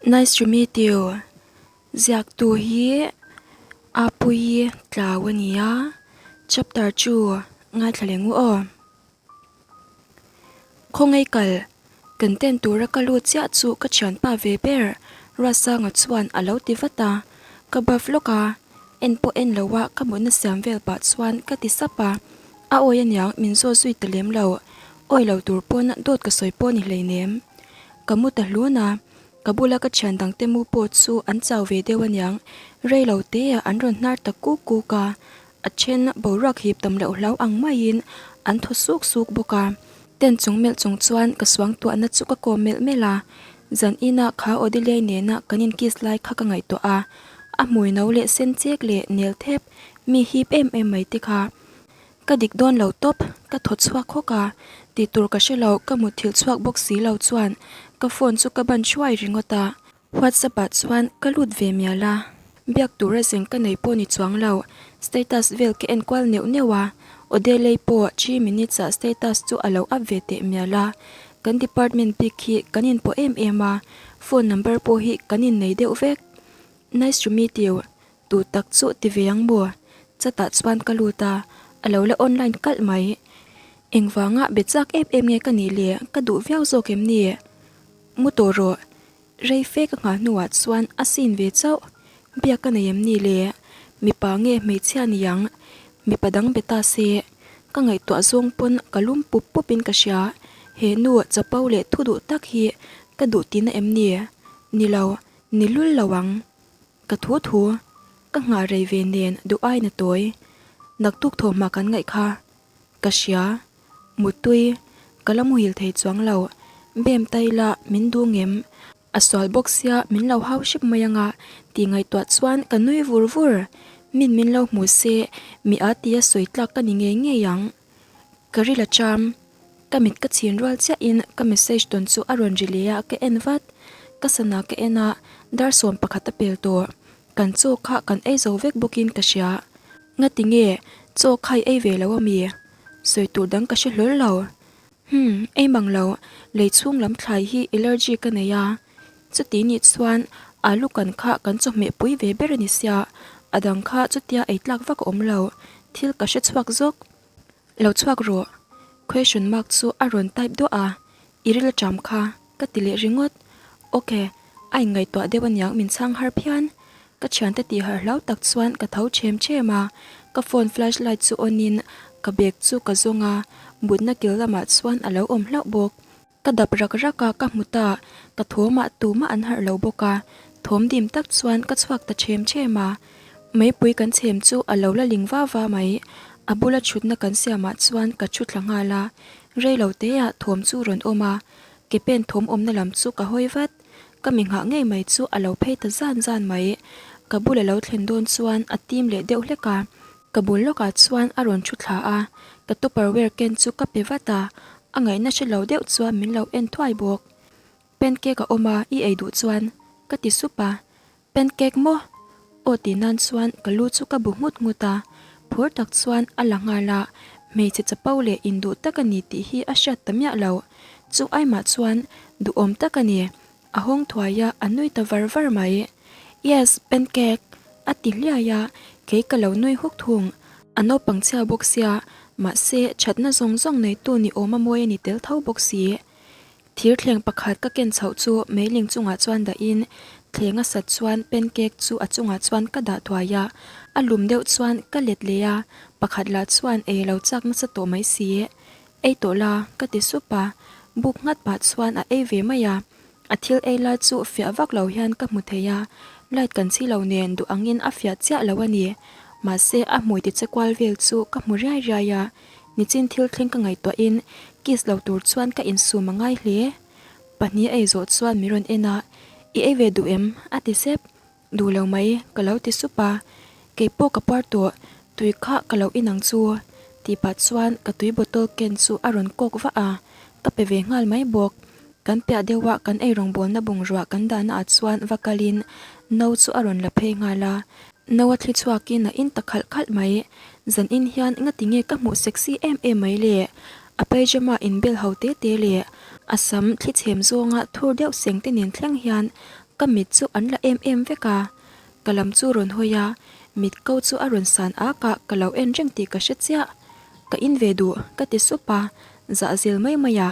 Nice to meet you. Ziaktu hi Apuii Tlau a ni a, chapter chu ngaithla leh ngu aw. Khawngaih kal, kan ten tura ka lut chiah chu ka thianpa ve ber Ruatsanga chuan a lo ti vat a, ka buff lawk a, en pawh en lo a ka mutna siam vel pah chuan ka ti sap a, a awi aniang min zawt zui ta lem lo, awi lo tur pawn dawt ka sawi pawh ni hleinem. Ka mu ta hlun a, ka bula ka thian dangte mu pawh chu an chau ve deuh aniang, rei lo teah an rawn hnar ta kuk kuk a, a then boruak hip tam loh hlau ang maiin an thaw suk suk bawk a. Tent chung melh chung chuan ka suangtuahna chu ka kawm melh melh a, zan inah kha Odilei nena kan in kiss lai kha ka ngaihtuah a, a hmui no leh sen chek leh nel thep mi hip em em mai te kha. Ka dik dawn lo tawp, ka thaw chhuak hawk a, tih tur ka hre lo, ka mutthilh chhuak bawk si lo chuan ka phone chu ka ban thuai ringawt a, WhatsApp ah chuan ka lut ve mial a, biak tura zeng ka nei pawh ni chuang lo, status vel ka en kual neuh neuh a, Odelei pawh 3 minutes ah status chu a lo up ve teh mial a, kan department bik hi kan inpawh em em a, phone number pawh hi kan innei deuh vek. Nice to meet you. Tu tak chu ti ve ang maw? Chatah chuan ka lut a, a lo la online kalh mai. Engvanga be chak em em nge ka nih le, ka duh viau zawk em ni? Mu tawh rawh. Rei fe ka nghah hnuah chuan a sin ve chauh. Biak ka nei em ni le? Mipa nge hmeichhia ni ang? Mipa dang be ta se. Ka ngaihtuah zawng pawn ka lum pup pup in ka hria. He nu chapo leh thu duh tak hi ka duh tihna em ni? Ni lo, ni lul lo ang. Ka thu thu, ka nghah rei ve nen duh aina tawi, naktuk thawhhma kan ngaih kha ka hria, muttui ka la muhil thei chuang lo, bem tai la min du ngem, a sual bawk sia min lo hau hrep mai anga tih ngaihtuah chuan ka nui vur vur, min min lo hmu se mi a tia sawi tlak ka ni ngei ngei ang, ka ril a cham. Ka mit ka chhin rual chiahin ka message tawn chu a rawn ri leh a, ka en vat. Ka sana ka en a, dar 11 a pel tawh. Kan chaw kha kan ei zo vek bawkin ka hria. Ngati nge chaw kha i ei ve lo ami? Sawi tur dang ka hre hlawl lo. Hmm, ei mang lo, lei chhung lam thlai hi allergy ka nei a. Chuti nih chuan alu kan kha kan chawhmeh pui ve ber a ni sia, a dang kha chutia ei tlak vak a awm lo. Thil ka hre chhuak zawk. Lo chhuak rawh. Question mark chu a rawn type duah a, I ril aṭam kha, ka ti leh ringawt. Ok, a inngaihtuah deuh aniang min chhang har phian. Ka thiante tih harh hlau tak chuan ka tho ṭhem ṭhem a, ka phone flash light chu on in ka bag chu ka zawng a, mutna kil lamah chuan a lo awm hlauh bawk. Ka dap rak rak a, ka hmu ta, ka thawmah tumah an harh lo bawk a, thawm dim tak chuan ka chhuak ta ṭhem ṭhem a. Meipui kan chhem chu a lo la ling va va mai, a bula ṭhutna kan siamah chuan ka ṭhu thla nghal a, rei lo teah thawm chu rawn awm a, ke pen thawm awmna lam chu ka hawi vat, ka mi nghah ngei mai chu a lo phei ta zan zan mai, ka bula lo thlen dawn chuan a tim leh deuh hlek a. Ka bul lawkah chuan a rawn thu thla a, ka tupperware ken chu ka pe vat a, a ngaihna hre lo deuh chuan min lo en thuai bawk. Pancake a awm a, i ei duh chuan? ka ti sup a, Pancake maw? Aw tih nan chuan ka lu chu ka bu nghut nghut a, phur tak chuan a la nghal a, hmeichhe chapo leh induh tak a ni tih hi a hriat ta miah lo. Chu aimah chuan duhawm tak a ni, A hawng thuai a, a nui ta var var mai. Yes, pancake! a ti hliai a, kei ka lo nui huk thung. A naupang chhia bawk sia, mahse thatna zawng zawng neitu ni awm a mawi a ni tel tho bawk si. Thir thleng pakhat ka ken chhoh chu meiling chungah chuan dahin, thleng a sat chuan pancake chu a chungah chuan ka dah thuai a, a lum deuh chuan ka let leh a, pakhat lah chuan ei a lo chak nasa tawh mai si. Ei tawh la, ka ti sup a, buk nghat pah chuan a ei ve mai a, a thil ei lai chu fiah vak lo hian ka hmu thei a, light kan chhi lo nen duh angin a fiah chiah lo a ni. Mahse a hmui ti che kual vel chu ka hmu riai riai a, nichin thil thleng ka ngaihtuahin kiss lo tur chuan ka insum a ngai hle. Pahnih a ei zawh chuan min rawn en a, I ei ve duh em? a ti sep. Duh lo mai, ka lo ti sup a, kei pawh ka puar tawh, tui kha ka lo in ang chu, tih pah chuan ka tui bottle ken chu a rawn kawk vah a, ka pe ve nghal mai bawk. Kan piah deuh a kan eirawngbawlna bungrua kan dahna ah chuan va kalin no chu a rawn la phei nghal a, no a thli chhuakin a in ta khalh khalh mai. Zan in hian ngati nge ka hmuh sexy em em mai le? A pyjama inbel ho te te leh a sam thli chhem zawnga thur deuh seng te nen thleng hian. Ka mit chu an la em em vek a, ka lam chu rawn hawi a, mit ko chu a rawn san ak a, ka lo en reng tih ka hre chiah. Ka in ve duh, ka ti sup a, zah zel mai mai a.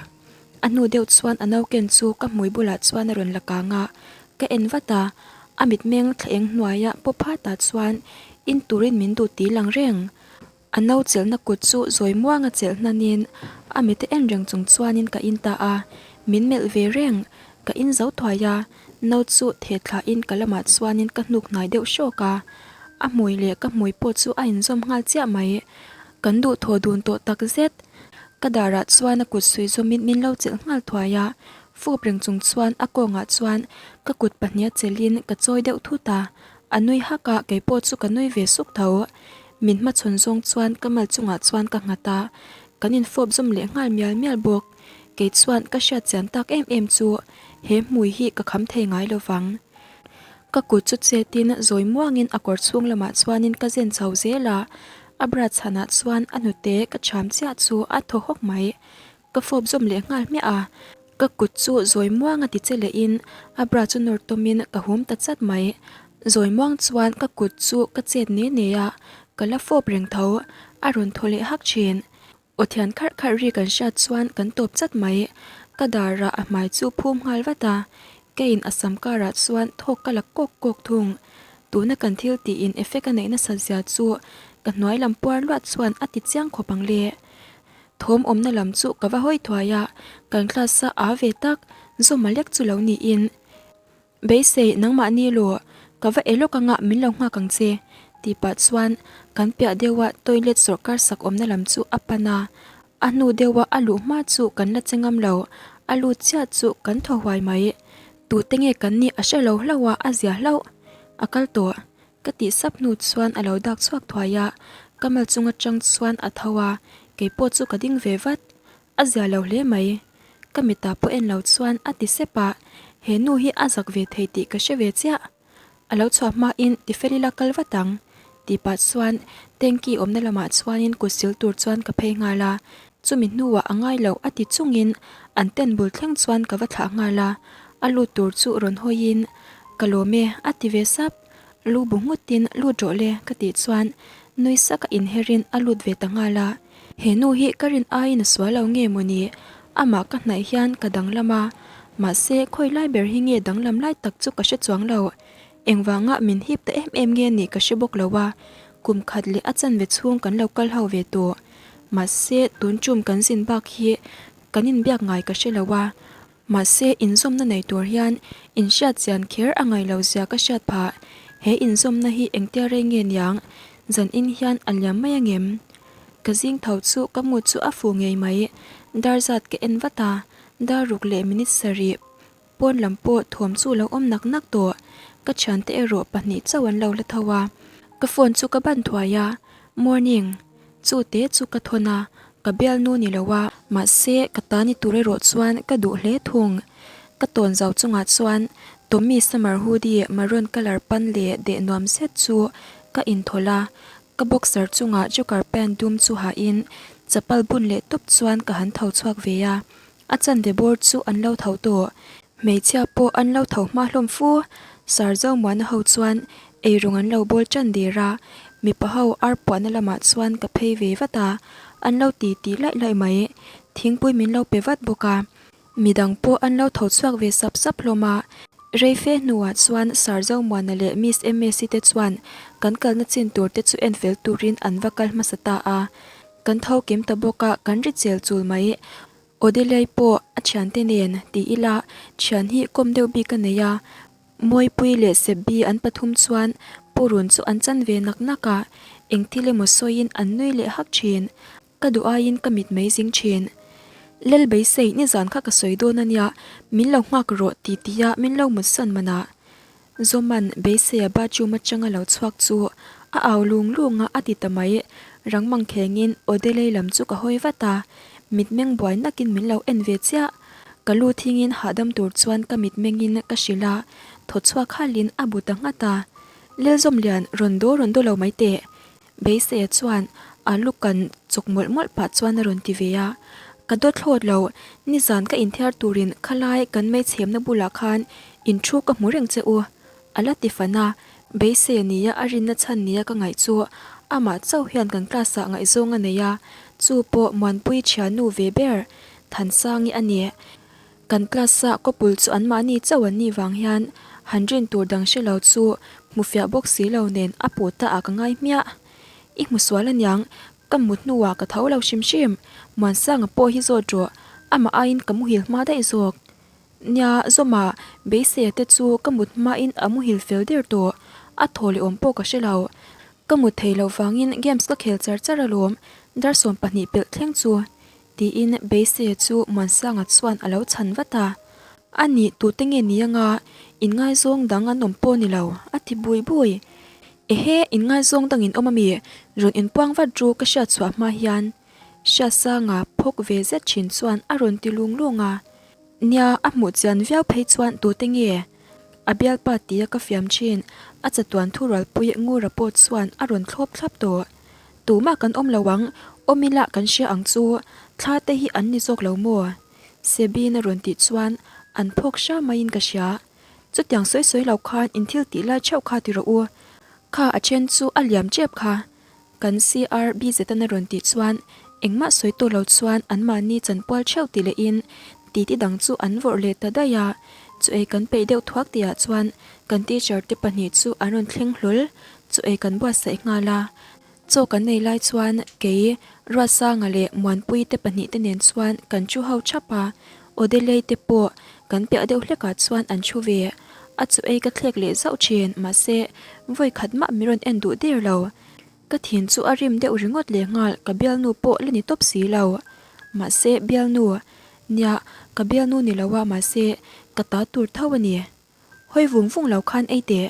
A hnu deuh chuan a nauken chu ka hmui bulah chuan a rawn la kang a, ka en vat a, a mitmeng thla eng hnuaia pawp hatah chuan in turin min duh ti lang reng. A no chelhna kut chu zawi muanga chelh hnanin a mite en reng chung chuanin ka in ta a, min melh ve reng. Ka in zo thuai a, no chu theh thlahin ka lamah chuanin ka hnuk hnai deuh hrawk a, a hmui leh ka hmui pawh chu a inzawm nghal chiah mai. Kan duhthaw dun tawh tak zet. Ka darah chuan a kut suih zawmin min lo chelh nghal thuai a, fawp reng chung chuan a kawngah chuan ka kut pahniha chelhin ka chawi deuh thut a, a nui hak a, keipawh chu ka nui ve suk tho. Min hmachhawn zawng chuan ka mal chungah chuan ka nghat a, kan infawp zawm leh nghal mial mial bawk. Kei chuan ka hriat chian tak em em chu he hmui hi ka kham thei ngai lo vang. Ka kut chu chetin zawi muangin a kawr chhung lamah chuanin ka zen chho zel a, a bra chhanah chuan a hnute ka cham chiah chu a thaw hawk mai. Ka fawp zawm leh nghal hmiah a, ka kut chu zawi muanga ti che lehin a bra chu nawr tawmin ka hum ta chat mai. Zawi muang chuan ka kut chu ka chet ne ne a, ka la fawp reng tho, a rawn thaw leh hak thin. Aw thian kharh kharh ri kan hriat chuan kan tawp chat mai. Ka darah a hmai chu phum nghal vat a, keiin a sam karah chuan thawk ka la kawk kawk thung. Tuna kan thil tiin effect a neih nasat zia chu ka hnuai lam puar luat chuan a ti chiang khawp ang le. Thawm awmna lam chu ka va hawi thuai a, kan class a aa ve tak, Zawma lek chu lo niin. Beisei nangmahni law, ka va e lawk anga min lo nghak ang che, tih pah chuan kan piah deuha toilet sawrkar sak awmna lam chu a pan a, a hnu deuha a luh hma chu kan la che ngam lo, a lut chiah chu kan thaw huai mai. Tute nge kan nih a hre lo hlauh a, a zia hlauh. A kal tawh. Ka tih sap hnu chuan a lo dak chhuak thuai a, ka mal chung atang chuan a tho a, keipawh chu ka ding ve vat. A zia lo hle mai. Ka mitah pawh en lo chuan a ti sep a, he nu hi a zak ve thei tih ka hre ve chiah. A lo chhuah hmain tifel ila kal vat ang tih pah chuan tanky awmna lamah chuanin kut sil tur chuan ka phei nghal a, chumi hnuah a ngai lo a ti chungin an tent bul thleng chuan ka va thlah nghal a, a lut tur chu rawn hawiin ka lawm e a ti ve sap. Lu bu nghutin lut rawh le ka tih chuan nui sak a inherin a lut ve ta nghal a. He nu hi ka rin aiin a sual lo nge mawni? Amah ka hnaih hian ka danglam a, mahse khawi lai ber hi nge danglam lai tak chu ka hre chuang lo. Engvanga min hip ta em em nge nih ka hre bawk lo a, kum khat leh a chanve chhung kan lo kal ho ve tawh. Mahse tun tum kan zin bak hi kan inbiak ngai ka hre lo a. Mahse, inzawmna nei tur hian inhriat chian kher a ngaih lo zia ka hriat phah. He inzawmna hi engtia rei nge niang? Zan in hian a liam mai angem? Ka zing tho chu ka mood chu a fu ngei mai. Dar zat ka en vat a, dar ruk leh minute sarih pawn lam pawh thuam chu lo awm nak nak tawh. Ka thiante erawh pahnih chauh an lo la tho a. Ka phone chu ka ban thuai a, Morning. Chu te chu ka thawn a, ka bialnu ni lo a, mahse ka ta ni tur erawh chuan ka duh hle thung. Ka tawn zau chungah chuan Tommy summer hoodie maroon colour pan leh deh nuam zet chu ka inthawlh a, ka boxer chungah joker pant dum chu hahin chapal bun leh tawp chuan ka han tho chhuak ve a, a chanve bawr chu an lo tho tawh. Hmeichhia pawh an lo tho hma hlawm fu. Sir Zomuana ho chuan eirawng an lo bawl tan der a, mipa ho ar puahna lamah chuan ka phei ve vat a, an lo ti ti laih laih mai. Thingpui min lo pe vat bawk a, midang pawh an lo tho chhuak ve sap sap hlawm a. Rei fe hnuah chuan Sir Zomuana leh Miss Msi te chuan kan kalna chin tur te chu en fel turin an va kal hmasa ta a. Kan tho kim ta bawk a, kan ri chel chul mai. Odelei pawh a thiante nen ti ila thian hi kawm deuh bik a nei a, Mawipui leh Sebbi an pathum chuan purun chu an chan ve nak nak a, eng thil emaw sawiin an nui leh hak thin. Ka duh aiin ka mit mai zing thin. Lel beisei nizan kha ka sawi dawn a nia, min lo nghak rawh ti tia min lo mutsan manah. Zawman beiseia bathroom atanga lo chhuak chu a au lung lung a, a ti ta mai. Rang mang khengin Odelei lam chu ka hawi vat a, mitmeng buai nakin min lo en ve chiah. Ka lu thingin hahdam tur chuan ka mitmengin ka hrilh a, thaw chhuak halin a bu ta nghat a. Lelzawmlian rawn daw rawn daw lo mai teh. Beiseia chuan a lu kan chawk mawlh mawlh pah chuan a rawn ti ve a, Ka dawt thlawt lo, nizan ka inthiar turin khalai kan meichhemna bulah khan. In thu ka hmu reng che u, a la ti fan a, beisei a nia a rinna chhan nia ka ngaih chu amah chauh hian kan class ah ngaihzawng a nei a, chu pawh Muanpui thiannu ve ber Thansangi a ni. Kan class ah kawpul chu anmahni chauh an nih vang hian han rin tur dang hre lo chu hmu fiah bawk si lo nen a puh ta ah ka ngai hmiah. I hmu sual aniang, ka mut hnuah ka tho lo hrim hrim, Muansanga pawh hi zawt rawh, amah aiin ka muhil hma daih zawk. Nia, Zawma, beiseia te chu ka mut hmain a muhil fel der tawh, a thaw leh awm pawh ka hre lo. Ka mut thei loh vangin games ka khel char char alawm, dar 20 pelh thleng chu, tiin beiseia chu Muansanga chuan a lo chhan vat a. A nih tute nge ni anga inngaizawng dang an awm pawh ni lo, a ti bui bui. Ehe, inngaizawng dangin awm ami, rawn inpuang vat ru ka hriat chhuah hma hian. Hriatsanga phawk ve zet thin chuan a rawn ti lung lung a. Nia, a hmuh chian viau phei chuan tute nge? A bialpa tia ka fiam thin, a chatuan thurualpui Ngura pawh chuan a rawn thlawp thlap tawh. Tumah kan awm lo ang, awm ila kan hria ang chu, thla te hi an ni zawk lo maw? Sebin a rawn tih chuan an phawk hra maiin ka hria. Chutiang sawi sawi lo khan in thil tih lai theuh kha ti rawh u. Kha a then chu a liam tep kha. Kan CR BZ-an a rawn tih chuan engmah sawi tawh lo chuan anmahni chanpual theuh ti lehin titi dang chu an vawrh leh ta daih a. Chu ei kan peih deuh thuak tihah chuan kan teacher te pahnih chu an rawn thleng hlawl. Chu ei kan buatsaih nghal a. Chaw kan nei lai chuan kei, Ruatsanga leh Muanpui te pahnih te nen chuan kan thu ho thap a. Odelei te pawh kan piah deuh hlekah chuan an thu ve. A chu ei ka thlek leh zauh thin mahse vawi khat mah min rawn en duh der lo. Ka thin chu a rim deuh ringawt leh nghal ka bialnu pawh la ni tawp si lo. Mahse bialnu, nia ka bialnu ni lo a mahse ka ta tur tho a ni. Hawi vung vung lo khan ei teh.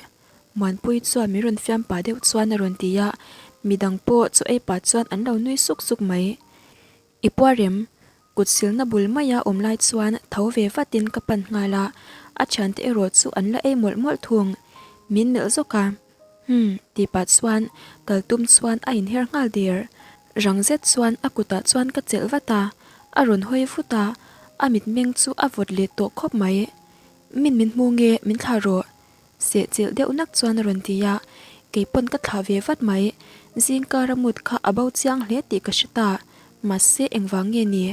Muanpui chuan min rawn fiam pah deuh chuan a rawn ti a, midang pawh chaw ei pah chuan an lo nui suk suk mai. I puarem, kut silna bul maia awm lai chuan tho ve vatin ka pan nghal a, a thiante erawh chu an la ei mawlh mawlh thung. Min melh zawk a, Umm, tih pah chuan kal tum chuan a inher nghal der. Rang zet chuan a kutah chuan ka chelh vat a, a rawn hawi vut a, a mitmeng chu a vawt leh tawh khawp mai. Min min hmu nge min thlah rawh? Sehchilh deuh nak chuan a rawn ti a, kei pawn ka thlah ve vat mai. Zingkara mut kha a bo chiang hle tih ka hre ta, mahse engvang nge ni?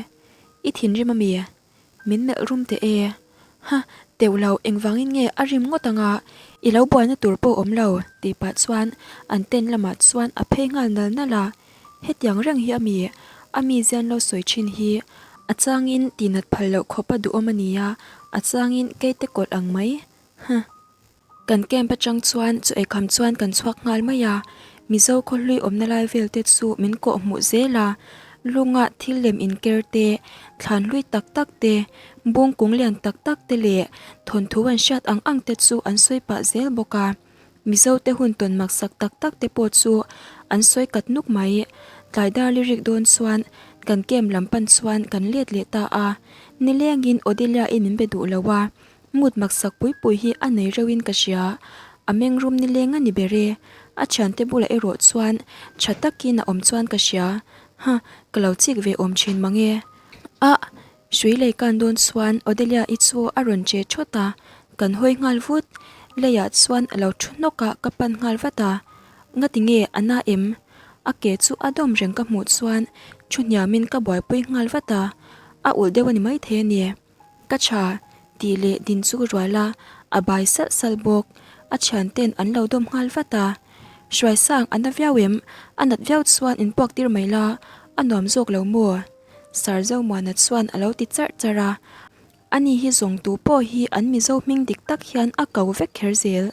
I thinrim ami? Min melh rum teh e. Ha, teuh lo, engvangin nge a rim ngawt anga i lo buaina tur pawh awm lo, tih pah chuan an tent lamah chuan a phei nghal nal nal a. Hetiang reng hi ami, a mi zian lo sawi thin hi a changin tihnat phal loh khawp a duhawm a nia, a changin keite kawlh ang mai. Huh. Kan camp atang chuan chu eikham chuan kan chhuak nghal mai a, Mizo khawhlui awmna lai vel te chu min kawh hmuh zel a, lunga thil lem inker te, thlan hlui tak tak te, bung kung lian tak tak te leh thawnthu an hriat ang ang te chu an sawi pah zel bawk a. Mizo te hun tawn maksak tak tak te pawh chu an sawi kat nuk mai. Tlai dar lirik dawn chuan kan camp lam pan chuan kan let leh ta a, nilengin Odelia-i min be duh lo a, Mood maksak pui pui hi a nei reuhin ka hria. A meng rum nileng a ni ber e. A thiante bulah erawh chuan tha takin a awm chuan ka hria. Ha, ka lo chik ve awm thin mang e. Ah! Hrui lei kan dawn chuan Odelia-i chu a rawn che thawt a, kan hawi nghal vut. Leiah chuan a lo thu hnawk a, ka pan nghal vat a. Ngati nge a na em? A ke chu a dawm reng ka hmuh chuan thu hniamin ka buaipui nghal vat a. A ulh deuh a ni maithei a ni. Ka tha, tih leh din chu rual a, a bai salh salh bawk. A thianten an lo dawm nghal vat a. Hruaisang a na viau em? A nat viau chuan in puak tir mai la, a nuam zawk lo maw? Sir Zomuana chuan a lo ti charh charh a. Ani hi zawng tu pawh hi an Mizo hming dik tak hian a ko vek kher zel.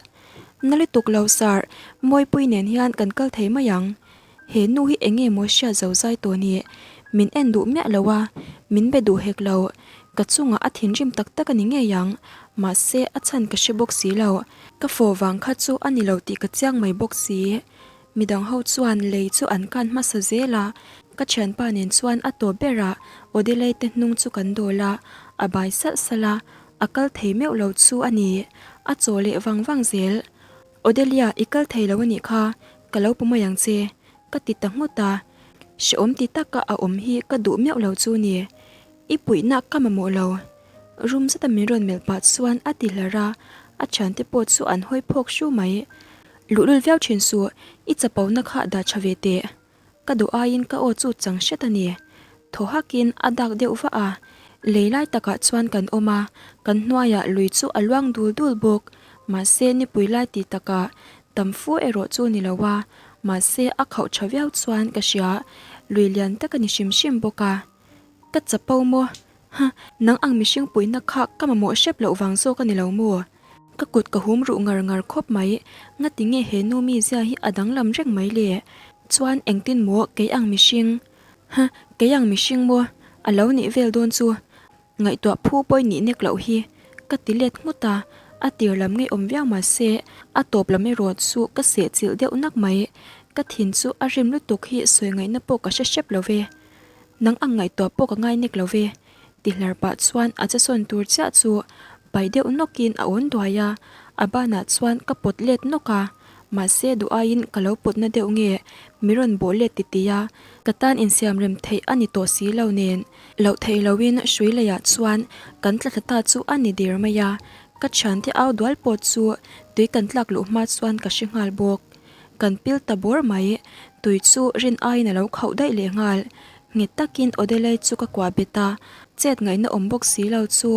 Na lutuk lo Sir, Mawipui nen hian kan kal thei mai ang. He nu hi eng nge maw hriat zo zai tawh ni? Min en duh miah lo a, min be duh hek lo. Ka chungah a thinrim tak tak a ni ngei ang. Mahse, a chhan ka hre bawk si lo. Ka fawh vang kha chu a ni lo tih ka chiang mai bawk si. Midang ho chuan lei chu an kan hmasa zel a, ka thianpa nen chuan a tawp berah Odelei te hnung chu kan dawl a, a bai salh salh a, a kal thei meuh lo chu a ni. A chaw leh vang vang zel. Odelia, i kal thei lo a nih kha, ka lo pu mai ang che, ka ti ta nghut a. Hrehawm ti taka a awm hi ka duh meuh lo chu ni. I puihna ka mamawh lo. Rum zeta min rawn melh pah chuan a ti hlar a, a thiante pawh chu an hawi phawk hru mai. Luhlul viau thin suh, i chapona kha dah tha ve teh. Ka duh aiin ka aw chu chang hret a ni. Thaw hakin a dak deuh vah a, lei lai takah chuan kan awm a, kan hnuaiah lui chu a luang dul dul bawk. Mahse nipui lai ti takah tam fu erawh chu ni lo a, mahse a khauh tha viau chuan ka hria, lui lian tak a ni hrim hrim bawk a. Ka chapo maw? Ha, nang ang mihring puihna kha ka mamawh hrep loh vang zawk a ni lo maw? Ka kut ka hum ruh ngar ngar khawp mai, ngati nge he nu mizia hi a danglam reng mai le? Chuan engtin maw kei ang mihring? Ha, kei ang mihring maw? A lo nih vel dawn chu. Ngaihtuah phu pawi nih nek loh hi. Ka ti let nghut a, a tir lam ngeiawm viau mah se, a tawp lam erawh chu ka seh chilh deuh nak mai. Ka thin chu a rim lutuk hi sawi ngaihna pawh ka hre hrep lo ve. Nang ang ngaihtuah pawh ka ngai nek lo ve. Ti hlar pah chuan a chesawn tur chiah chu pai deuh nawkin a awn duai a, a banah chuan ka pawt let nawk a, mahse duh aiin ka lo pawtna deuh nge mi rawn bawh let titih a, ka tan insiam rem theih a ni tawh si lo nen. Loh theih loin hrui leiah chuan kan tla thla ta chu a ni der mai a, ka thiante au dual pawh chu tui kan tlak luh hma chuan ka hre nghal bawk. Kan pil ta bawr mai, tui chu rin aiin a lo khauh daih leh nghal. Nghet takin Odelay chu ka kuah bet a, chet ngaihna awm bawk si lo chu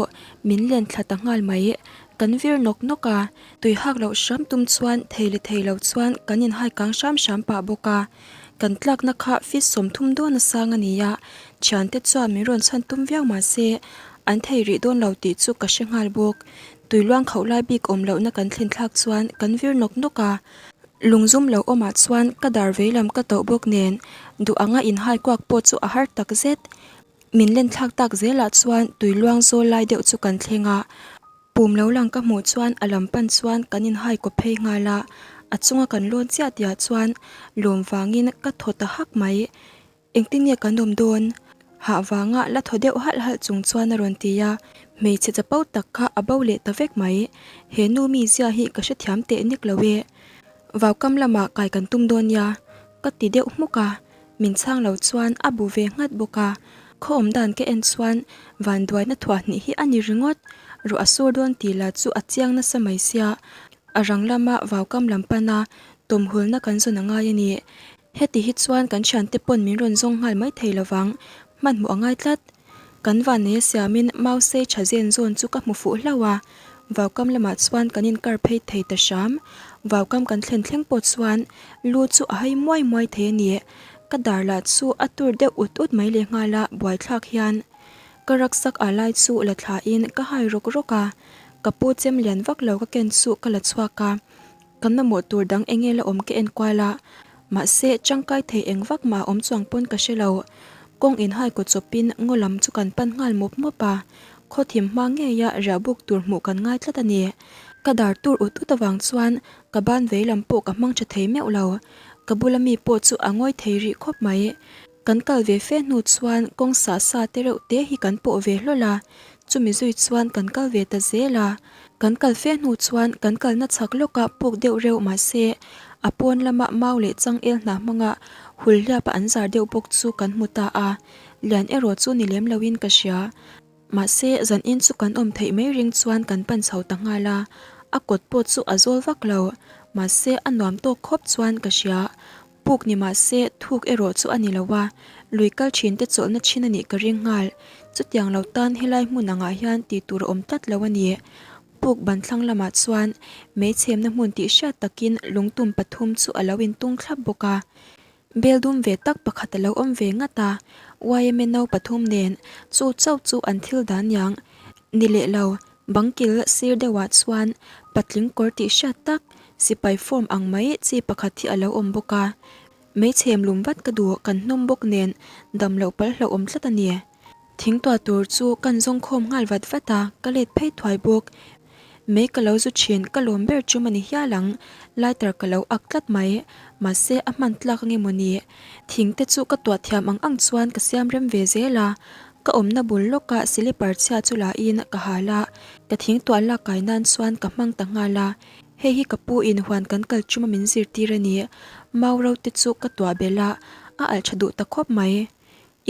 min len thla ta nghal mai. Kan vir nawk nawk a, tui hak loh hram tum chuan thei leh thei lo chuan kan inhai kang hram hram pah bawk a. Kan tlakna kha feet 30 dawn a sang a ni a, thiante chuan min rawn chhan tum viau mah se an thei rih dawn lo tih chu ka hre nghal bawk. Tui luang khauh lai bik awm lohna kan thlen thlak chuan kan vir nawk nawk a. Lungzum lo awmah chuan ka dar veilam ka tauh bawk nen duh anga inhai kuak pawh chu a har tak zet. Min len thlak tak zelah chuan tui luang zawl lai deuh chu kan thleng a. Pum lo lang ka hmuh chuan a lam pan chuan kan inhai kaw phei nghal a, a chunga kan lawn chiah tihah chuan lawm vangin ka thaw ta hak mai. Engtin nge kan awm dawn? Hah vanga la thaw deuh halh halh chung chuan a rawn ti a, hmeichhe chapo tak kha a bo leh ta vek mai. He nu mizia hi ka hrethiam teh nek lo e. Vaukam lamah kai kan tum dawn nia, ka ti deuh hmuk a. Min chhang lo chuan a bu ve nghat bawk a. Khaw awm dan ka en chuan vanduaina thuah hnih hi a ni ringawt. Ruah a sur dawn tih lah chu a chiang nasa mai sia. A rang lama vaukam lam pana tawmhulna kan zawn a ngai a ni. Heti hi chuan kan thiante pawn min rawn zawng nghal mai thei lovang, hmanhmawh a ngai tlat. Kan vanneia siamin mau sei tha zen zawn chu ka hmu fuh hlauh a, vaukam lamah chuan kan inkar phei thei ta hram. Vaukam kan thlen thleng pawh chuan lu chu a hai muai muai thei a ni. Ka dar lah chu a tur deuh ut ut mai lehnghal a, buaithlak hian ka rucksack ah lai chu la thlain ka hai rawk rawk a, ka pu chem lian vak lo ka ken chu ka la chhuak a. Kan mamawh tur dang eng nge la awm ka en kual a, mahse tangkai thei eng vak mah a awm chuang pawn ka hre lo. Kawng inhai kaw chawpin ngaw lam chu kan pan nghal mawp mawp a, khaw thim hma ngeia riah buk tur hmuh kan ngai tlat a ni. Ka dar tur ut ut avang chuan ka ban vei lam pawh ka hmang tha thei meuh lo. Ka bula mi pawh chu a ngawi thei rih khawp mai. Kan kal ve fe hnu chuan kawng sa sa te reuh te hi kan pawh ve hlawl a, chumi zui chuan kan kal ve ta zel a. Kan kal fe hnu chuan kan kalna chhak lawkah puk deuh reuh mahse a pawn lama mau leh changel hna hmanga hul hliapa an zar deuh bawk chu kan hmu ta a, lian erawh chu ni lem loin ka hria. Mahse zan in chu kan awm theih mai ring chuan kan pan chho ta nghal a, a kawt pawh chu a zawl vak lo, mahse a nuam tawk khawp chuan ka hria. Puk ni mah se thuk erawh chu a ni lo a, lui kal thin te chawlhna thin a nih ka ring nghal. Chutiang lo tan helai hmun angah hian tih tur a awm tlat lo a ni. Puk ban thlang lamah chuan meichhemna hmun tih hriat takin lungtum pathum chu a lo intung thlap bawk a. Bel dum ve tak pakhat a lo awm ve ngat a, yma no pathum nen chu chauh chu an thil dan niang ni leh lo. Bangkil sir deuhah chuan patling kawr tih hriat tak sipai form ang mai chi pakhat hi a lo awm bawk a. Meichhem lum vat ka duh kan hnawm bawk nen dam loh pal hlauhawm tlat a ni. Thing tuah tur chu kan zawng khawm nghal vat vat a, ka let phei thuai bawk. Mei ka lo zu thin ka lawm ber chum a ni hial ang, lighter ka lo ak tlat mai. Mahse a hman tlak ange maw ni. Thing te chu ka tuah thiam ang ang chuan ka siam rem ve zel a. Ka awmna bul lawkah silipar chhia chu la in ka hal a, ka thing tuah lak kai nan chuan ka hmang ta nghal a. Hei hi ka pu in huan kan kal chuma min zirtir a ni. Mau ro te chu ka tuah belh a, a alh tha duh ta khawp mai.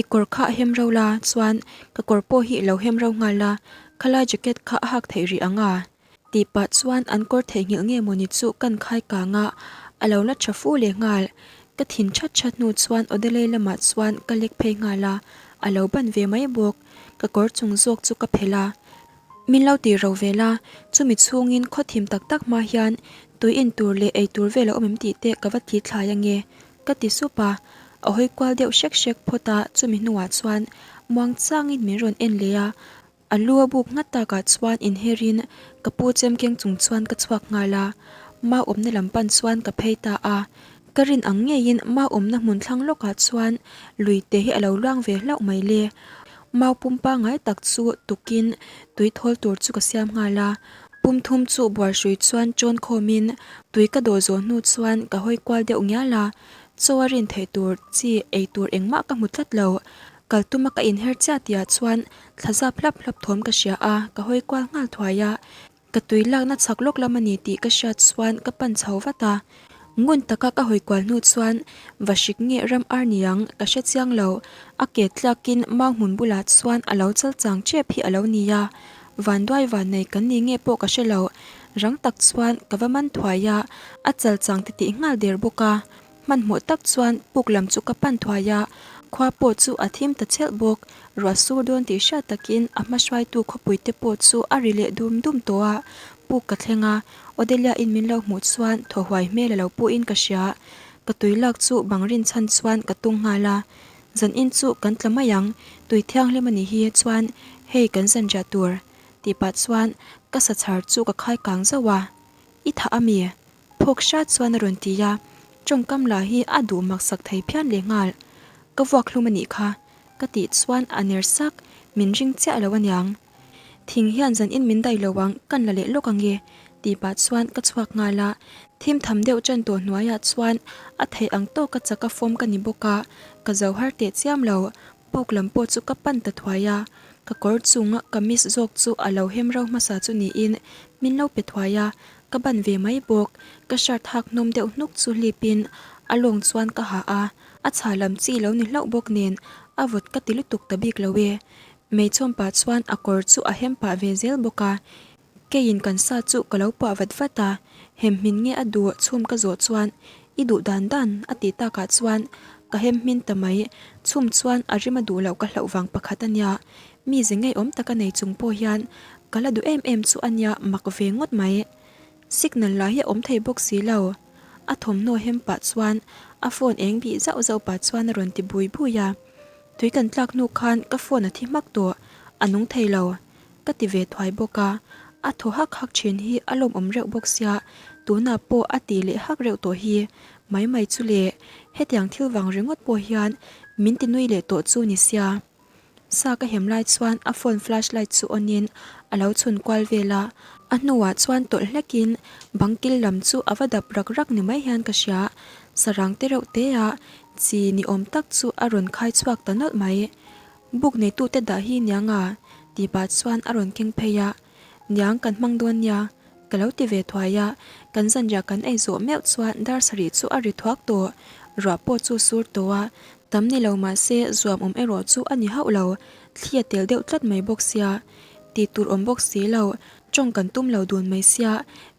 I kawr kha a hem ro la, chuan ka kawr pawh hi i lo hem ro nghal a. Khalai jacket kha a hak theih rih ang a? Tih pah chuan an kawr theihnghilh nge mawni chu kan khai kang a, a lo la tha fu leh nghal. Ka thin that that hnu chuan Odelei lamah chuan ka lek phei nghal a, a lo ban ve mai bawk. Ka kawr chung zawk chu ka phelh a. Min lo tih ro ve la, chumi chhungin khaw thim tak tak hma hian tui in tur leh ei tur vel a awm em tih te ka va thi thlai ange, ka ti sup a. A hawi kual deuh hrek hrek phawt a, chumi hnuah chuan muang changin min rawn en leh a. A lu a buk nghat takah chuan inherin ka pu chem keng chung chuan ka chhuak nghal a, mau awmna lam pan chuan ka phei ta a. Ka rin ang ngeiin mau awmna hmun thlang lawkah chuan lui te hi a lo luang ve hlauh mai le. Mau pum pangngai tak chu tukin tui thawl tur chu ka siam nghal a, pum thum chu bualhrui chuan chawn khawmin tui ka dawh zawh hnu chuan ka hawi kual deuh ngial a, chaw a rin theih tur chi ei tur engmah ka hmu tlat lo. Kal tuma ka inher chiah tihah chuan thla zap hlap hlap thawm ka hria a, ka hawi kual nghal thuai a. Ka tui lakna chhak lawk lam a ni tih ka hriat chuan ka pan chho vat a. Ngun taka ka hawi kual hnu chuan va hrik nge ram ar niang ka hre chiang lo, a ke tlakin mau hmun bulah chuan a lo chal chang tep hi a lo ni a. Vanduai vannei kan ni nge pawh ka hre lo, rang tak chuan ka va man thuai a, a chal chang titih nghal der bawk a. Hmanhmawh tak chuan puk lam chu ka pan thuai a, khua pawh chu a thim ta chhelh bawk. Ruah sur dawn tih hriat takin a hma hruaitu khawpui te pawh chu a ri leh dum dum tawh a, puk ka thleng a, Odelia in min lo hmuh chuan thaw huai hmel a lo puhin ka hria. Ka tui lak chu bang rin chhan chuan ka tung nghal a, Zan in chu kan tla mai ang, tui thianghlim a nih hi chuan hei kan zan riah tur tih pah chuan ka sa chhar chu ka khai kang zauh a, I thah a mi? Phawk hrat chuan a rawn ti a, tawngkam lah hi a duh mak sak thei phian leh nghal. Ka vuak hlum a nih kha, ka tih chuan a ner sak, min ring chiah lo aniang. Thing hian zan in min daih lo ang, kan la leh lawk ange, tih pah chuan ka chhuak nghal a, thim tham deuh ṭan tawh hnuaiah chuan a theih ang tawka chaka fawm ka ni bawk a, ka zo har teh chiam lo, Puk lam pawh chu ka pan ta thuai a, ka kawr chung kamis zawk chu a lo hem ro hmasa chu niin min lo pe thuai a, ka ban ve mai bawk. Ka shirt hak hnawm deuh hnuk chu hlipin a lawng chuan ka ha a, a chha lam chi lo ni hlauh bawk nen a vawt ka ti lutuk ta bik lo e. Meichawm pah chuan a kawr chu a hem pah ve zel bawk a, Keiin kan sa chu ka lo puah vat vat a, hem hmin nge a duh chhum ka zawh chuan i duh dan dan a tih takah chuan ka hem hmin ta mai, chhum chuan a rim a duh loh ka hlauh vang pakhat a nia, mi ze ngeiawm tak a nei chung pawh hian ka la duh em em chu a nia mak ve ngawt mai. Signal lah hi a awm thei bawk si lo. A thawmhnaw hem pah chuan a phone eng bih zauh zauh pah chuan a rawn ti bui bui a, tui kan tlak hnu khan ka phone a thi hmak tawh, a nung thei lo. Ka ti ve thuai bawk a, a thaw hak hak thin hi a lawmawm reuh bawk sia, tunah pawh a ti leh hak reuh tawh hi. Mai mai chu le, hetiang thil vang ringawt pawh hian min ti nui leh tawh chu ni sia. Sa ka hem lai chuan a phone flash light chu on in a lo chhun kual vel a, a hnuah chuan tawlh hlek in bang kil lam chu a va dap rak rak ni mai hian ka hria, sarang te reuh te a chi ni awm tak chu a rawn khai chhuak ta nawlh mai. Buk neitute dah hi niang a? tih pah chuan a rawn keng phei a. Niang kan hmang dawn nia, ka lo ti ve thuai a. Kan zanriah kan ei zawh meuh chuan dar sarih chu a ri thuak tawh. Ruah pawh chu sur tawh a, tam ni lo mah se zuam awm erawh chu a ni hauh lo. Thli a tel deuh tlat mai bawk sia. Tih tur awm bawk si lo, tawng kan tum lo dun mai sia,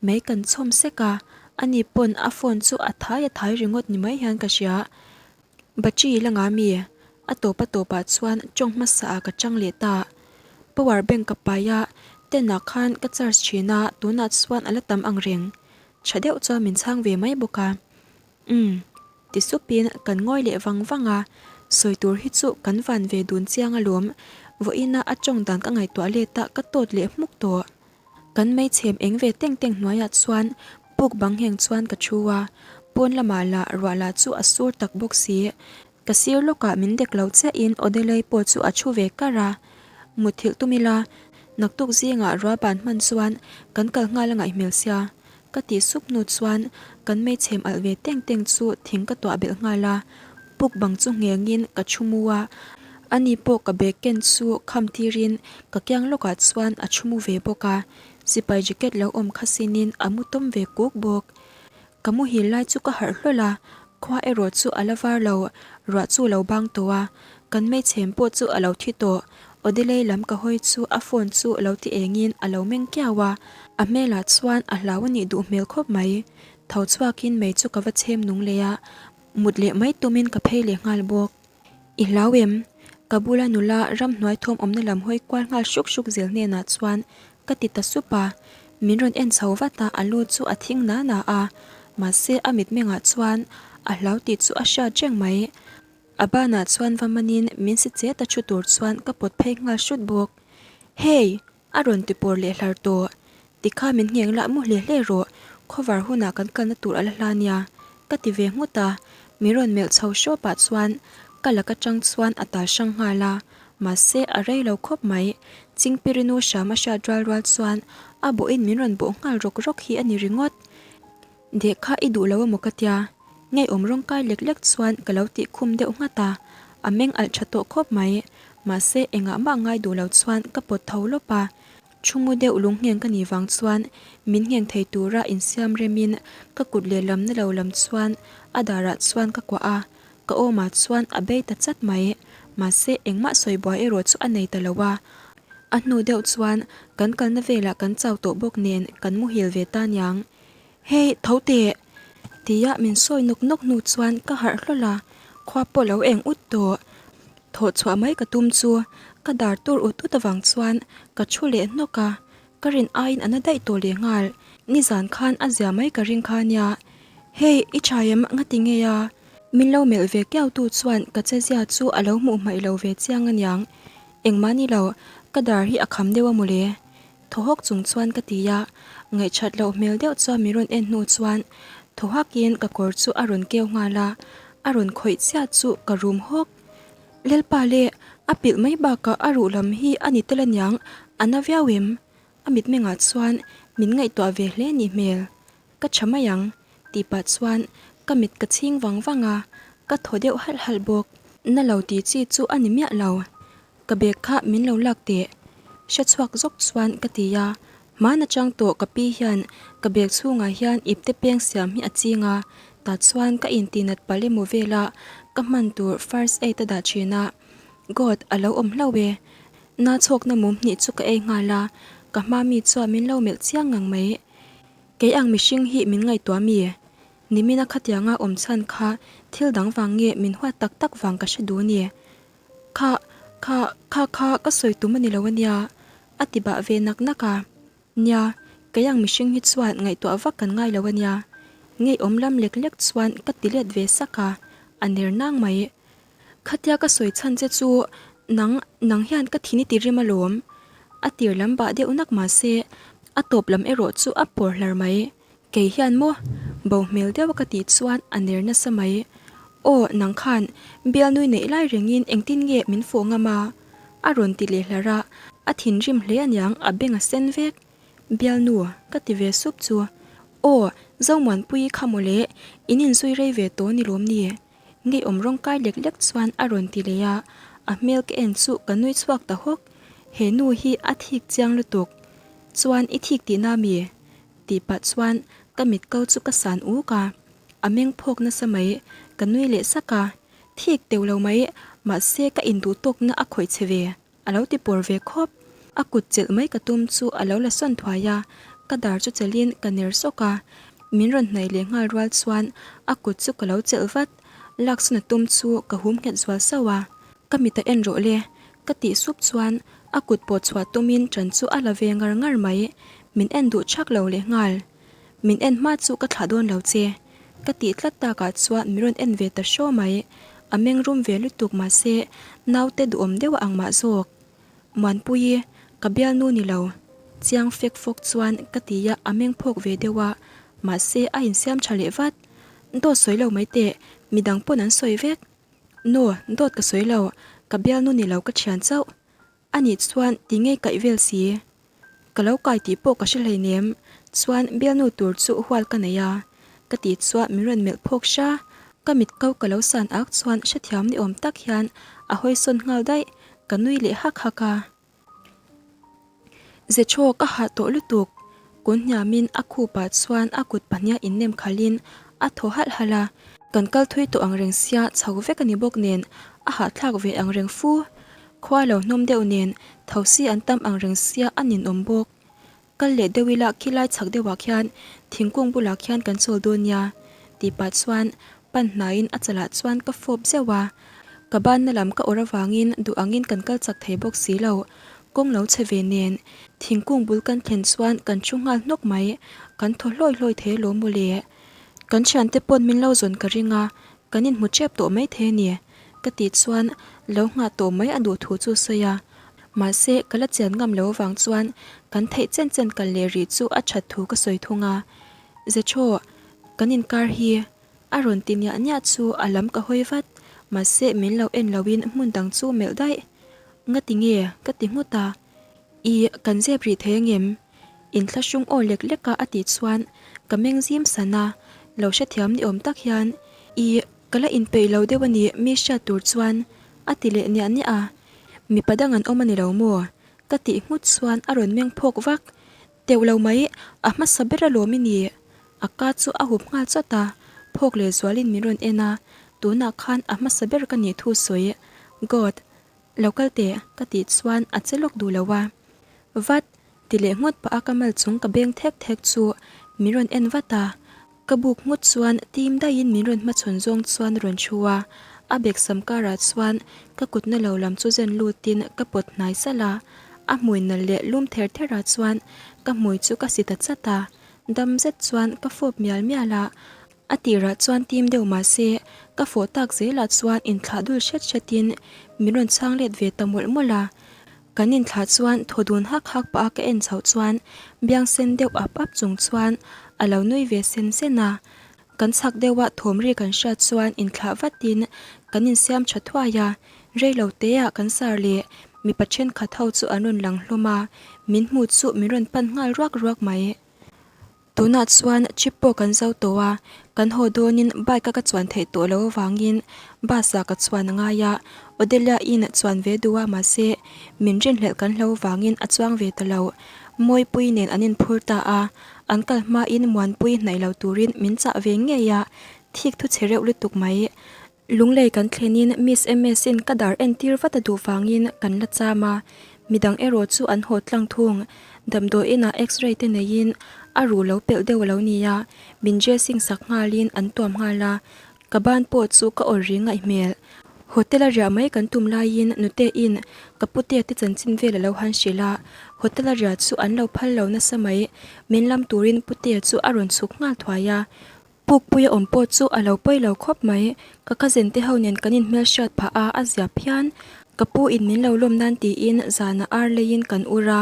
mei kan chhawm sek a. Ani pawn a phone chu a thai a thai ringawt ni mai hian ka hria. Battery la nga mi? A tawp a tawpah chuan tawng hmasa ah ka chang leh ta. Power bank ka pai a, ten ah khan ka charge thin a, tunah chuan a la tam ang reng. Tha deuh chuan min chhang ve mai bawk a. Umm. Ti supin kan ngawi leh vang vang a, sawi tur hi chu kan van ve dun chiang alawm. Vawiina a tawng dan ka ngaihtuah let a, ka tawt leh hmuk tawh. Kan meichhem eng ve teng teng hnuaiah chuan puk bang ngheng chuan ka thu a, pawn lamah lah ruah lah chu a sur tak bawk si. Ka sir lawkah min dek lo chiahin Odelei pawh chu a thu ve kar a, Mutthilh tum ila, naktuk zingah ruah ban hman chuan kan kal nghal a ngaih hmel sia. Ka tih sup hnu chuan kan meichhem alh ve teng teng chu thing ka tuah belh nghal a, puk bang chu nghengin ka thu mu a, ani pawh ka bag ken chu kham tirin ka kiang lawkah chuan a thu mu ve bawk a, sipai jacket lo awm kha sinin a mu tawm ve kuk bawk. Ka muhil lai chu ka harh hlawl a, khua erawh chu a la var lo, ruah chu lo bang tawh a, kan meichhem pawh chu a lo thi tawh. Odelei lam ka hawi chu a phone chu lo ti engin a lo meng kiau a, a hmelah chuan a hlau a nih duh hmel khawp mai. Tho chhuakin mei chu ka va chhem nung leh a, mut leh mai tumin ka phei leh nghal bawk. I hlau em? Ka bula nula ramhnuai thawm awmna lam hawi kual nghal hruk hruk zel hnenah chuan ka ti ta sup a, min rawn en chho vat a, a lu chu a thing na na a, mahse a mitmengah chuan a hlau tih chu a hriat reng mai. A banah chuan va manin min si chet a thu tur chuan ka pawt phei nghal hrut bawk. Hey! A rawn ti pawr leh hlar tawh. Tikha min ngheng lah mu hle hle rawh, khawvar hunah kan kalna tur a la hla nia, ka ti ve nghut a. Min rawn melh chho hraw pah chuan ka lak atang chuan a tal hrang nghal a, mahse a rei lo khawp mai. Chingpirinu hram a hriat rual rual chuan a bawhin min rawn bawh nghal rawk rawk hi a ni ringawt. Deh kha i duh lo emaw ka tia, ngeiawm rawng kai lek lek chuan ka lo tih khum deuh nghat a, a meng alh tha tawh khawp mai. Mahse engah mah ngai duh lo chuan ka pawt tho lawp a, thu mu deuh lung ngheng ka nih vang chuan min ngheng thei tura insiam remin ka kut lehlam na lo lam chuan a darah chuan ka kuah a, ka awmah chuan a bei ta chat mai. Mahse engmah sawi buai erawh chu a nei ta lo a, a hnu deuh chuan kan kalna velah kan chau tawh bawk nen kan muhil ve ta niang. Hei, tho teh! Tia min sawi nawk nawk hnu chuan ka harh hlawl a, khua pawh lo eng ut tawh. Thawh chhuah mai ka tum chu ka dar tur ut ut avang chuan ka thu leh hnawk a, ka rin aiin a na daih tawh leh nghal. Nizan khan a zia mai ka ring kha nia. Hei, i tha em? Ngati nge a? Min lo melh ve kiau tu chuan ka che zia chu a lo hmuh hmaih lo ve chiang aniang. Engmah ni lo, ka dar hi a kham deuh a mawle. Thaw hawk chung chuan ka ti a, ngaihchat loh hmel deuh chuan min rawn en hnu chuan thaw hakin ka kawr chu a rawn keu nghal a, a rawn khawih chiah chu ka rum hawk. Lalpa le, a pilh mai bakah a ruh lam hi a ni tel aniang, a na viau em? A mitmengah chuan min ngaihtuah ve hle nih hmel. Ka tha mai ang, tih pah chuan ka mit ka chhing vang vang a, ka thaw deuh halh halh bawk. Na lo tih chi chu a ni miah lo. Ka bag kha min lo lak teh. Hre chhuak zawk chuan ka ti a, hman atang tawh ka pi hian ka bag chhungah hian ipte peng siam hi a ching a, tah chuan ka intinat palh emaw vela ka hman tur first aid a dah thin a, God a lo awm hlauh e. Na chhawkna mum hnih chu ka ei nghal a, ka hma mi chuan min lo melh chiang ngang mai. Kei ang mihring hi min ngaihtuah mi? Nimina khatianga awm chhan kha thil dang vang nge min huat tak tak vang ka hre duh ni? Kha, kha, kha kha ka sawi tum a ni lo a nia, a ti bah ve nak nak a. Nia, kei ang mihring hi chuan ngaihtuah vak kan ngai lo a nia. Ngeiawm lam lek lek chuan ka ti let ve sak a, a ner nang mai. Khatia ka sawi chhan che chu nang, nang hian ka thin i ti rim alawm. A tir lam bah deuh nak mah se, a tawp lam erawh chu a pawr hlar mai. Kei hian maw? Bo hmel deuh a ka tih chuan a ner nasa mai. Aw, nang khan bialnui neih lai rengin engtin nge min fawh ngam a? A rawn ti leh hlar a, a thinrim hle aniang a beng a sen vek. Bialnu, ka ti ve sup chu. Aw, Zomuanpuii kha mawle, in inzui rei ve tawh ni lawm ni? Ngeiawm rawng kai lek lek chuan a rawn ti leh a, a hmel ka en chu ka nui chhuak ta hawk. He nu hi a thik chiang lutuk. Chuan i thik tihna mi? Tih pah chuan ka mit ko chu ka san uk a, a meng phawk nasa mai, ka nui leh sak a, thik teuh lo mai, mahse ka induh tawkna a khawih che ve, a lo ti pawr ve khawp. A kut chelh mai ka tum chu a lo la sawn thuai a, ka dar chu chelhin ka ner sawk a, min rawn hnaih leh nghal rual chuan a kut chu ka lo chelh vat, laksawn a tum chu ka hum nghet zual sauh a. Ka mit a en rawh le, ka tih sup chuan a kut pawh chhuah tumin ṭan chu a la ve ngar ngar mai, min en duh chak lo leh nghal. Min en hma chu ka thlah dawn lo che, ka tih tlat takah chuan min rawn en ve ta hraw mai, a meng rum ve lutuk mahse naute duhawm deuh a ang mah zawk. Muanpuii, ka bialnu ni lo, chiang fek fawk chuan ka ti a, a meng phawk ve deuh a, mahse a insiam ṭha leh vat. Dawt sawi lo mai teh, midang pawn an sawi vek. No, dawt ka sawi lo, ka bialnu ni lo ka thian chauh. A nih chuan ti ngei kaih vel si. Ka lo kai tih pawh ka hre hleinem, chuan bialnu tur chu hual ka nei a. Ka tih chuan min rawn melh phawk hra. Ka mit ko ka lo san ak chuan hrethiam ni awm tak hian a hawi sawn nghal daih, ka nui leh hak hak a. Zechaw ka hah tawh lutuk. Kun hniamin a khupah chuan a kut pahniha innem khalhin a thaw halh halh a. Kan kal thui tawh ang reng sia chho vek a ni bawk nen a hahthlak ve ang reng fu. Khua lo hnawm deuh nen thosi an tam ang reng sia a ninawm bawk. Kal leh deuh ila khilai chhak deuhah khian thingkung bulah khian kan chawl dawn nia tih pah chuan pan hnaiin a chalah chuan ka fawp zeuh a. Ka banna lam ka awrh avangin duh angin kan kal chak thei bawk si lo. Kawng lo chhe ve nen thingkung bul kan thlen chuan kan thu nghal hnawk mai. Kan thaw hlawi hlawi thei alawm mawle. Kan thiante pawn min lo zawn ka ring a, kan inhmu tep tawh mai thei a ni. Ka tih chuan lo nghah tawh mai a duh thu chu sawi a. Mahse, ka la chian ngam lo avang chuan kan theih chen chen kal leh rih chu a that thu ka sawi thung a. Zechaw, kan inkar hi a rawn ti niah niah chu a lam ka hawi vat. Mahse, min lo en loin hmun dang chu melh daih. Ngati nge? ka ti nghut a. I, kan zep rih thei angem? Inthlahrung aw lek lek a a tih chuan ka meng zim san a, lo hrethiam ni awm tak hian, I, ka la inpeih lo deuh a ni mi hriat tur chuan a ti leh niah niah a, mipa dang an awm a ni lo maw? Ka tih nghut chuan a rawn meng phawk vak, Teuh lo mai, a hmasa ber alawm i ni. A ka chu a hup nghal chawt a, phawk leh zualin min rawn en a, tunah khan a hmasa ber ka nih thu sawi, God, Lo kal teh, ka tih chuan a che lawk duh lo a. Vat, ti leh nghut pah a ka mal chung ka beng thek thek chu min rawn en vat a. Ka buk nghut chuan tim daihin min rawn hmachhawn zawng chuan rawn thu a. A bek sam karah chuan ka kutna lo lam chu zen lutin ka pawt hnai salh a. A hmui nalh leh lum ther therah chuan ka hmui chu ka si ta chat a. Dam zet chuan ka fawp mial mial a. A tirah chuan tim deuh mah se, ka fawh tak zelah chuan inthlah dul hret hretin min rawn chhang let ve ta mawlh mawlh a. Kan inthlah chuan thaw dun hak hak pah a ka en chhoh chuan biang sen deuh ap ap chung chuan a lo nui ve sen sen a. Kan chhak deuha thawm ri kan hriat chuan inthlah vatin kan insiam tha thuai a, rei lo teah kan sar leh mipa thenkhat ho chu an rawn lang hlawm a, min hmu chu min rawn pan nghal ruak ruak mai. Tunah chuan trip pawh kan zo tawh a, kan haw dawnin bike a ka chuan theih tawh loh avangin bus ah ka chuan a ngai a, Odelia in chuan ve duh a mahse min rinhlelh kan hlo vangin a chuang ve ta lo. Mawipui nen an inphur ta a, an kal hmain Muanpui hnaih lo turin min chah ve ngei a, thik thu che reuh lutuk mai. Lunglei kan thlenin Miss MS-in ka dar entir vat a duh vangin kan la cham a, midang erawh chu an haw tlang thung. Damdawiinah X-ray te neiin a ruh lo pelh deuh a lo ni a, min dressing sak nghalin an tuam nghal a, ka ban pawh chu ka awr ri ngaih hmel. Hotel a riah mai kan tum laiin Nute-in ka putea te chanchin vel a lo han hrilh a, hotel a riah chu an lo phal lo nasa mai, min lam turin putea chu a rawn chhuk nghal thuai a. Pukpuia awm pawh chu a lo pawi lo khawp mai. Ka cousin te ho nen kan inhmelhriat phah a, a zia phian. Ka pu in min lo lawm nan tiin zanah ar leiin kan ur a,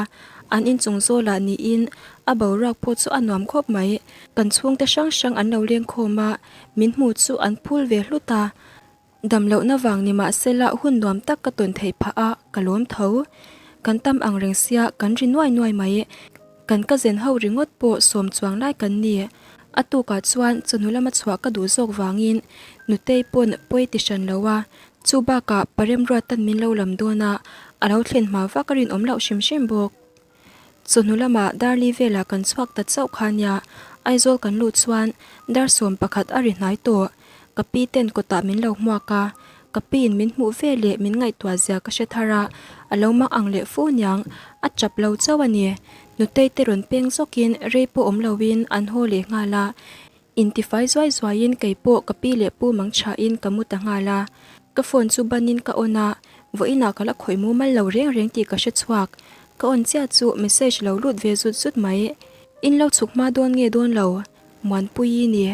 an inchung zawlah niin a boruak pawh chu a nuam khawp mai. Kan chhungte hrang hrang an lo leng khawm a, min hmu chu an phul ve hlut a. Dam lohna vang ni mahsela hun nuam tak ka tawn theih phah a, ka lawm tho. Kan tam ang reng sia kan ri nuai nuai mai. Kan ka zen ho ringawt pawh sawm chuang lai kan ni. A tukah chuan chawhnu lama chhuah ka duh zawk vangin Nutei pawn pawi ti hran lo a, chu bakah Paremruatan min lo lam dawn a, a lo thlen hma vak a rinawm loh hrim hrim bawk. Chawhnu lamah Darli velah kan chhuak ta chauh kha nia, Aizawl kan luh chuan dar 11 a ri hnai tawh. Ka pi ten kawtah min lo hmuak a, ka piin min hmuh ve leh min ngaihtuah zia ka hre thar a, a lo mak ang leh fu niang, a tap lo chauh a ni. Nutei te rawn peng zawkin rei pawh awm loin an haw leh nghal a, Intifai zuai zuaiin kei pawh ka pi leh pu mang thain ka mu ta nghal a. Ka phone chu banin ka on a, vawiinah ka la khawih mumal lo reng reng tih ka hre chhuak. Ka on chiah chu message lo lut ve zut zut mai. In lo chhuk hma dawn nge dawn lo? Muanpuii ni.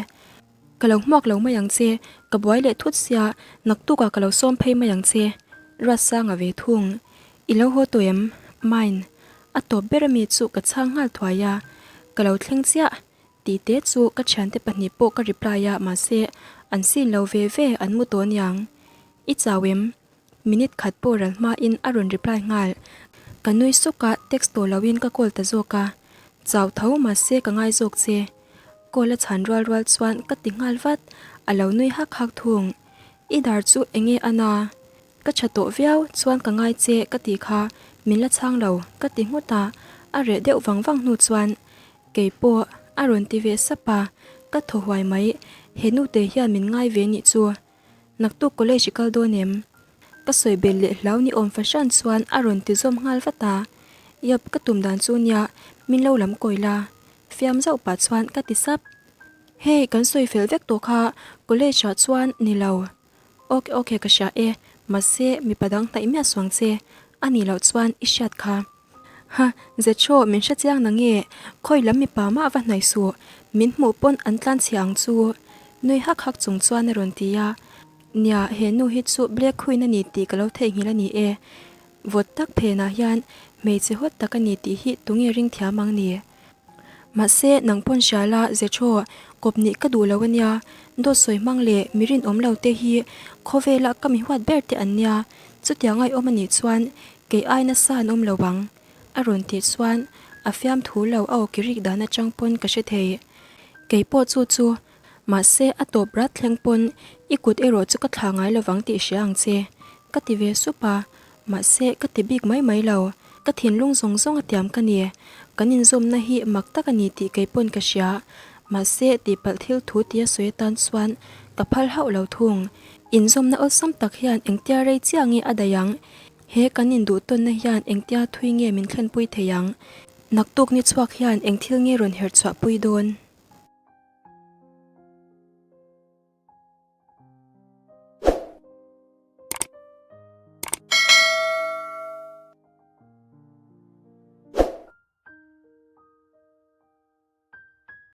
Ka lo hmuak lo mai ang che, ka buai leh thut sia, naktukah ka lo sawm phei mai ang che. Ruatsanga ve thung. I lo haw tawh em? Mine. A tawp ber ami chu ka chhang nghal thuai a. Ka lo thleng chiah. Tih te chu ka thiante pahnih pawh ka reply a mahse an sin lo ve ve an mu tawh aniang. I chau em? Minute khat pawh ral hmain a rawn reply nghal. Ka nui suk a text tawh loin ka call ta zawk a. Chau tho mahse ka ngai zawk che. Call a chhan rual rual chuan ka ti nghal vat. A lo nui hak hak thung. I dar chu enge a na? Ka tha tawh viau chuan ka ngai che ka tih kha min la chhang lo ka ti nghut a. A reh deuh vang vang hnu chuan Kei pawh a rawn ti ve sap a, ka thaw huai mai. He nute hian min ngai ve nih chu. Naktuk college i kal dawn em? Ka sawi belh leh hlau ni awm fahran chuan a rawn ti zawm nghal vat a. Yap, ka tum dan chu nia, min lo lam kawi la. Fiam zauh pah chuan ka ti sap. Hei, kan sawi fel vek tawh kha, college ah chuan ni lo. Ok, ok, ka hria e, mahse mipa dang hnaih miah suang che, a nih loh chuan i hriat kha. Ha, Zethaw, min hre chiang na nge? Khawi lam mipa mah va hnaih suh, min hmuh pawn an tlan chhia ang chu. Nui hak hak chung chuan a rawn ti a. Nia, he nu hi chu Black Queen a ni tih ka lo theihnghilh a ni e. Vawt tak phenah hian hmeichhe hawt tak a ni tih hi tunge ring thiam ang ni? Mahse, nang pawn hria la, Zethaw, kawp nih ka duh lo a nia. Dawt sawi hmang leh mi rinawm lo te hi khawvela ka mi huat ber te an nia. Chutiang ngaihawm a nih chuan Kei ai nasa an awm lo ang, a rawn tih chuan a fiamthu lo a awki rik dan atang pawn ka hre thei. Kei pawh chu chu, mahse a tawp rat thleng pawn i kut erawh chu ka thlah ngai lovang tih hria ang che, ka ti ve sup a, mahse ka ti bik mai mai lo, ka thinlung zawng zawng a tiam ka ni, kan inzawmna hi mak tak a ni tih kei pawn ka hria, mahse tihpalh thil thu tia sawi atan chuan ka phal hauh lo thung. Inzawmna awlsam tak hian engtia rei chiah nge a daih ang? He kan induh tawnna hian engtia thui nge min thlenpui thei ang? Naktuk ni chhuak hian eng thil nge rawn herh chhuahpui dawn?